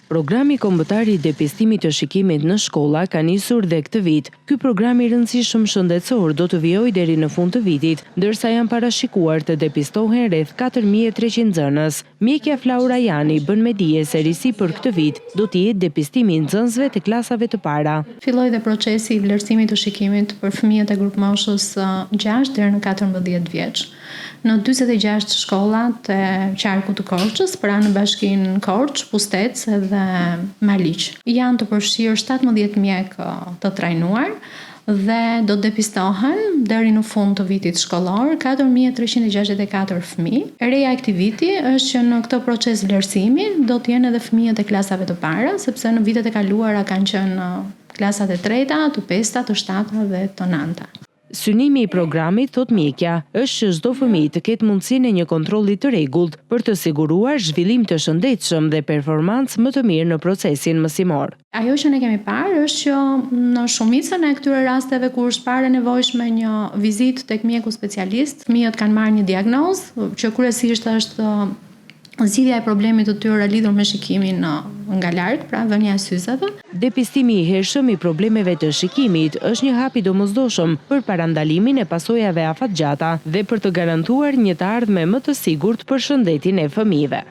Programi Kombëtar i Depistimit të Shikimit në shkolla ka nisur dhe këtë vit. Ky program i rëndësishëm shëndetësor do të vijojë deri në fund të vitit, ndërsa janë parashikuar të depistohen rreth 4300 nxënës. Mjekja Flaura Jani bën me dije se risi për këtë vit do të jetë depistimi i nxënësve të klasave të para. Filloi dhe procesi i vlerësimit të shikimit për fëmijët e grupmoshës 6 deri në 14 vjeç. Në 46 shkollat e qarkut të Korçës, pra në bashkinë Korçë, Pustec dhe Maliq. Janë të përfshirë 17 mjekë të trajnuar dhe do të depistohen deri në fund të vitit shkollor 4364 fëmijë. E reja e këtij viti është që në këtë proces vlerësimi do të jenë edhe fëmijët e klasave të para, sepse në vitet e kaluara kanë qenë klasat e treta, të pesta, të shtata dhe të nënta. Synimi i programit, thotë mjekja, është që çdo fëmijë të ketë mundësinë e një kontrolli të rregullt për të siguruar zhvillim të shëndetshëm dhe performancë më të mirë në procesin mësimor. Ajo që ne kemi parë është që në shumicën e këtyre rasteve kur është parë e nevojshme një vizitë tek mjeku specialist, fëmijët kanë marrë një diagnozë që kryesisht është zgjidhja e problemit të tyre lidhur me shikimin nga larg, pra vënia e syzeve. Depistimi i hershëm i problemeve të shikimit është një hap i domosdoshëm për parandalimin e pasojave afatgjata dhe për të garantuar një të ardhme më të sigurt për shëndetin e fëmijëve.